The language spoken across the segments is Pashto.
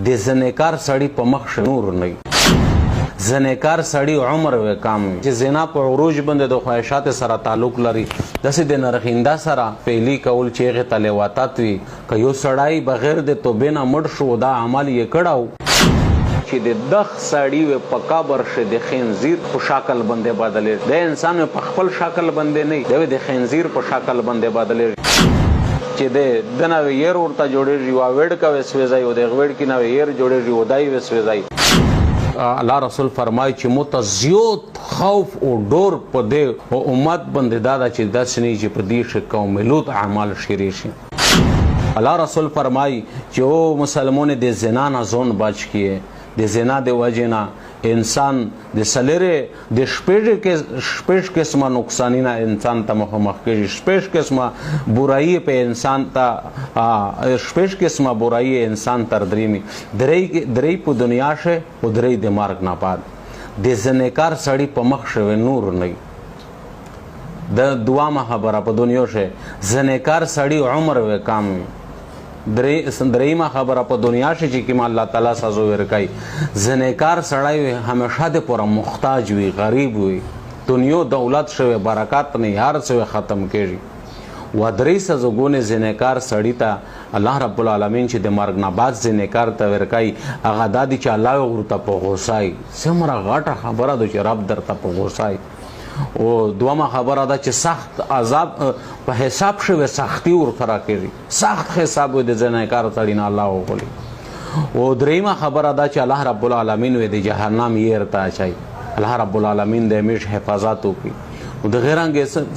د زنیکار سړی په مخ نور نه، زنیکار سړی عمر وکام چې زنا په عروج باندې د خواهشات سره تعلق لري، داسې د نرخینده سره فعلی کول چې هغې ته لواطت وي. که یو سړی بغیر د توبې نه مړ شو دا عمل یې کړی چې د دغ سړی وي په قبر شي د خنزیر په شکل باندې بدلېږي، د انسان په خپل شکل باندې نه، دی د خنزیر په شکل باندې بدلېږي چې د دنه وی ير ورته جوړېږي، یوه وړکه وې سوځي او د غوړکې نه وی ير جوړېږي او دای وې سوځي. الله رسول فرمایي چې مو ته زیات خوف او ډور په دې امت باندې دا ده چې داسې نه چې په دې شي قوم لوط اعمال شری شي. الله رسول فرمایي چې او مسلمان د زنا نه ځان بچ کړي، د زنا د وجې نه انسان د سلرې د شپږ قسمه نقصانی نه انسان ته مخامخ کېږي، شپږ قسمه برایي په انسان ته، شپږ قسمه برایي انسان تر دریمي، درې په دنیا شه او درې د مرګ نه بعد. د زنیکار سړي په مخ شوی نور نه. د دوامه خبره په دنیا شه زنیکار سړي عمر وکام وي. دریمه خبره په دنیا شي چې کوم الله تعالی سزا ورکوي، زنیکار سړی وي همیشه د پوره محتاج وي، غریب وي، دنیا دولت شوی برکت نه، هر څه ختم کېږي. و درې سزاګونې زنیکار سړي ته الله رب العالمین چې د مرګ نه بعد زنیکار ته ورکوي هغه دا دي چې الله یې ورته په غوسه وي. څومره غټه خبره ده چې رب درته په غوسه وي. او دومه خبره ده چې سخت عذاب په حساب شوی سختی ورسره کېږي، سخت حساب وي د زناکار سړي نه الله وغولي. او درېیمه خبره ده چې الله رب العالمین وي د جهنم یې ورته اچوي، الله رب العالمین د همیش حفاظت وکړي. او د غیر رنګ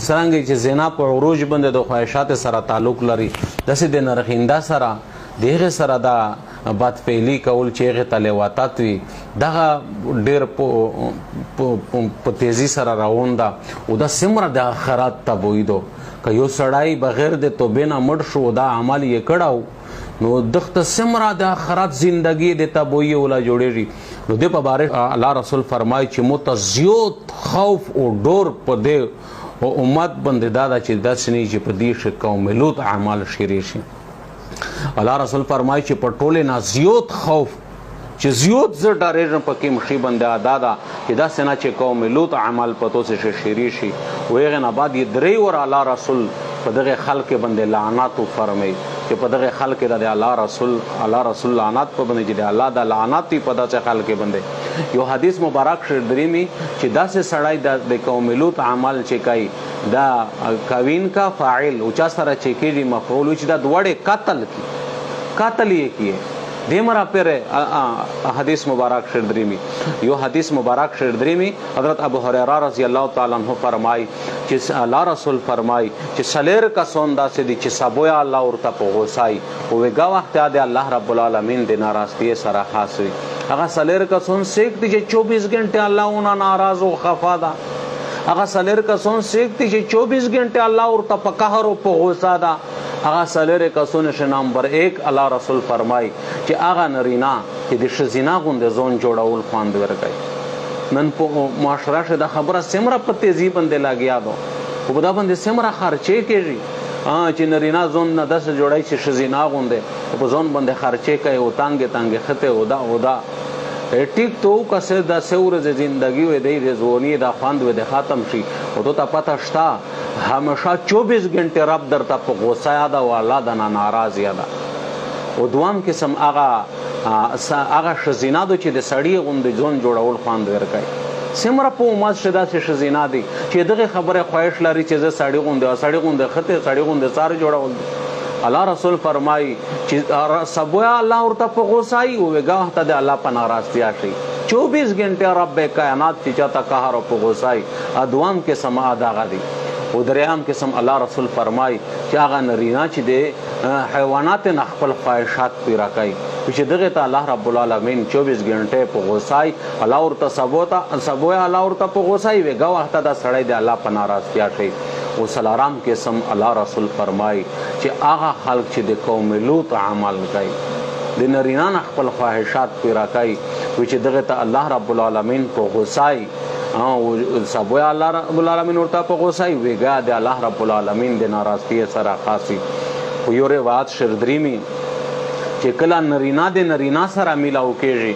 څرنګه چې زنا په عروج باندې د خواهشات سره تعلق لري، داسې د نرخینده سره د هغې سره دا بدفعلي کول چې هغې ته لواطت وي، دغه ډېر په تیزي سره روان ده. او دا څومره د آخرت تبویي ده، که یو سړی بغیر د توبې نه مړ شو دا عمل یې کړی نو دغه څومره د آخرت زندګي د تبویي ولا جوړېږي. نو دې په باره الله رسول فرمایي چې مو ته زیات خوف او ډور په دې امت باندې دا ده چې داسې نه چې په دې شي قوم لوط اعمال شری شي. الله رسول فرمایي چې په ټولې نه زیات خوف چې زیات زه ډارېږم په کوم شي باندې ادا ده چې داسې نه چې قوم لوط عمل په توسې شي شری شي. او هغې نه بعد یې درې واره الله رسول په دغې خلق باندې لعنت وفرمایي چې په دغې خلق د الله رسول، الله رسول لعنت په باندې چې د الله د لعنت وي په داسې خلق باندې. یو حدیث مبارک شر دریمي چې داسې سړی د قوم لوط عمل چې کوي دا کوین کا فاعل او چا سره چې کېږي مفعول چې دا دواړې قتل کی، قتل یې کیه. دې مرا پر حدیث مبارک شر دریمي. یو حدیث مبارک شر دریمي حضرت ابو هريره رضی الله تعالی عنہ فرمای چې الله رسول فرمای چې سلیر کسون داسې دي چې سبویا الله ورته په غوسه وي او ویګا وخت د الله رب العالمین د ناراضتۍ سره خاص وي. هغه سلیر کسون سیک دي چې 24 غنټه الله ونه ناراض او خفا ده. هغه سلیر کسون سیک دي چې 24 غنټه الله ورته په قهر او په غوسه ده. هغه سلیر کسون شه نمبر 1 الله رسول فرمای چې هغه نرینا چې د ښځینه غوندې ځان جوړول خوند ورکوي. نن په معاشره کښې دا خبره څومره په تیزي باندې لګیا ده خو په دا باندې څومره خرچې کېږي چې نرینه ځان نه داسې جوړوي چې ښځینه غوندې خو په ځان باندې خرچې کوي او تنګې تنګې ختې او دا او دا. ټیک ته وکړه څه دا څه ورځې زندګي وي دی د ځواني دا خوند وي د ختم شي او تو ته پته شته همیشه 24 غنټې رب درته په غوسه یاده او الله درنه ناراض یاده. او دوام قسم هغه هغه ښځینه ده چې د سړي غوندې ځان جوړول خوند ورکوي. څومره په امت کښې داسې ښځینه دي چې دغې خبرې خواهش لري چې زه سړي غوندې او سړي غوندې ختې سړي غوندې څار جوړول دي. الله رسول فرمایي چې سبویا الله ورته په غوسه وي او ویګاه ته د الله په ناراضتیا شي. 24 غنټې رب کائنات چې چاته قهر او په غوسه وي. دوام قسم دغه دی. او دریم قسم الله رسول فرمایي چې هغه نرینه چې د حیوانات نه خپل خواهشات پیرا کوي چې دغه ته الله رب العالمین 24 غنټې په غوسه وي، الله ورته سبویا الله ورته په غوسه وي، ویګا وخته دا سړی د الله په ناراضتیا شي. او څلورم قسم الله رسول فرمایي چې هغه خلک چې د قوم لوط عمل کوي د نرینه نه خپل خواهشات پیرا کوي چې دغه ته الله رب العالمین په غوسه وي او سبویا الله رب العالمین ورته په غوسه وي، ویګا د الله رب العالمین د ناراضتۍ سره خاص وي. خو یو روایت شردریمي چې چې کله نرینا د نرینا سره ملاو کېږي،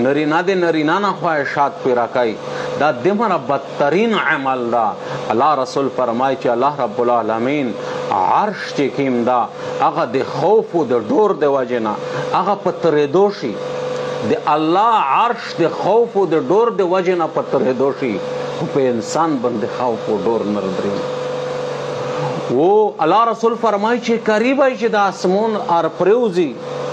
نرینا د نرینا نه خواهشات پیرا کوي، دا دمره بدترین عمل ده. الله رسول فرمایي چې الله رب العالمین عرش چې کیم دا هغه د خوف او د ډور د وجې نه هغه په ترېدو شي، د الله عرش د خوف او د ډور د وجې نه په ترېدو شي، خو په انسان باندې خوف او ډور نه درېږي. و الله رسول فرمایي چې قریب چې د اسمون ار پریوزي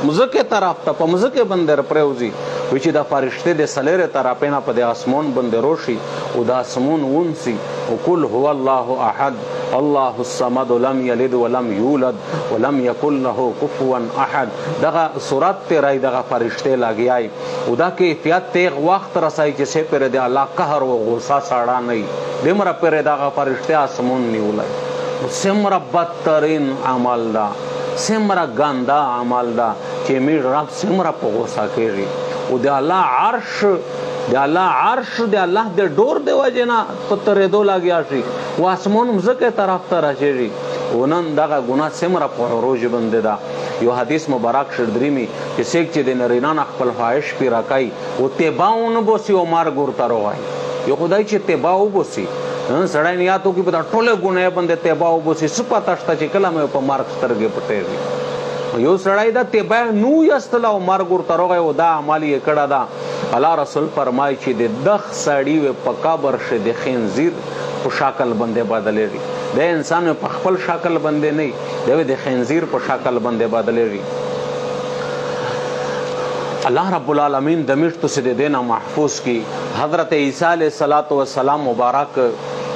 مځکې طرف ته، په مځکې باندې ار پریوزي، وی چې د فرشتې د سلېرې طرفې نه په د اسمون باندې روشي او د اسمون ونسي او قل هو الله احد الله الصمد لم یلد ولم یولد ولم یکن له کفوا احد، دغه صورت ته راي دغه فرشتې لګیای او دا کیفیت تیغ وخت رسای چې سه پر د الله قهر او غصه ساړه نه دمره پر دغه فرشتې اسمون نیولای. څومره بدترین عمل ده، څومره ګنده عمل ده چې میر رب څومره په غوسه کېږي. او د الله عرش، د الله عرش د الله د ډور د وجې نه په ترېدو لګیا شي او اسمان مځکې طرف ته راشي. او نن دغه ګناه څومره په عروج باندې ده. یو حدیث مبارک شردریمي چې څوک چې د نرینه نه خپل خواهش پیره کوي او تبا ونه بوسي او مرګ ورته روغی. یو خدای چې تبا وبوسي، نن سړی نیات وکړي په دا ټوله ګناه باندې تبا وبوسي، څه پته شته چې کله مې په مرګ سترګې پټېږي. یو سړی دا تبا نو یستله او مرګ ورته روغی او دا عمل یې کړی ده. الله رسول فرمایي چې د دغ سړي وې په قبر شي د خنزیر په شکل باندې بدلېږي. د انسان په خپل شکل باندې نه، دی د خنزیر په شکل باندې بدلېږي. الله رب العالمین د میشتو سه د دینه محفوظ کی. حضرت عیسی علیه الصلاۃ والسلام مبارک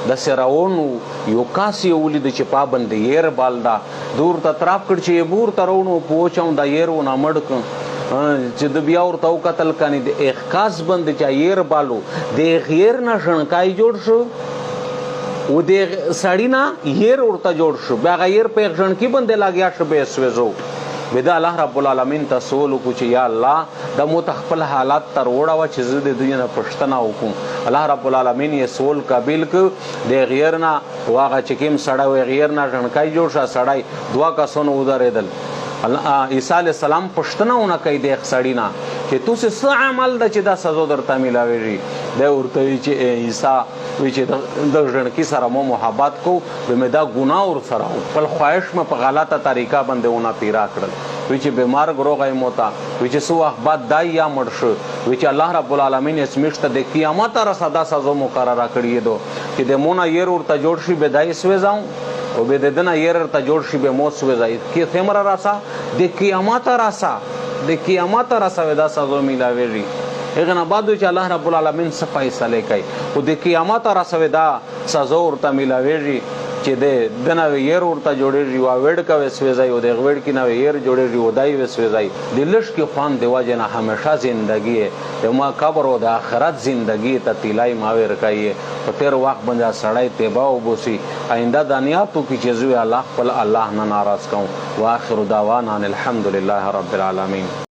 د سراونو یو کاس یې ولید چې پابند یې بال دا دور ته طرف کړ چې بور ترونو پوچاو دا یې ونه مړ کړ. چې د بیا ورته وکتل کني د اخکاس باندې چې یې بالو د غیر نه ژڼکای جوړ شو او د سړی نه یې ورته جوړ شو، بیا غیر په ژڼکی باندې لاګیا شو به سوزو. به دا الله رب العالمین ته سوال وکړو چې یا الله دا مو ته خپل حالات تر وړه وه چې زه د دوی نه پوښتنه وکړم. الله رب العالمین یې سوال قبیل کړ. د غیر نه واغه چې کوم سړی وي غیر نه ژڼکی جوړ شو، سړی دوه کسانو ودرېدل. عیسی علیه السلام پوښتنه ونه کوي د سړي نه چې تاسو څه عمل ده چې دا سزا درته میلاویږي. دی ورته وایي چې عیسی وایي چې د ژڼکي سره مو محبت کو، به مې دا ګناه ورسره وکړه، خپل خواهش مې په غلطه طریقه باندې ونه پیرا کړل. وایي چې بیمار روغی مو ته، وایي چې څه وخت بعد دا یا مړ شو. وایي چې الله رب العالمین یې سمیشته د قیامت رسه دا سزا مقرره کړې ده چې د مونه یې ورته جوړ شي به دا یې سوځاو او به د ده نه یې ورته جوړ شي به مو سوځای. کې څومره راسه د قیامت راسه، د قیامت راسه دا سزا میلاویږي. هغه نه بعد چې الله رب العالمین څه فیصله کوي او د قیامت راسه دا سزا ورته میلاویږي چې د دنه یې ورته جوړیږي او وړ کوي سوځای او د غوړ کې نه یې جوړیږي او دای وسوځای. د لږ کې خوان دی وجه نه همیشه زندگی د ما قبر او د آخرت زندگی ته تیلای ما ورکایي. په تیر وخت باندې سړی تیبا وبوسي آینده دنیاتو کې چې زوی الله خپل الله نه ناراض کوم. واخر دعوانا ان الحمد لله رب العالمین.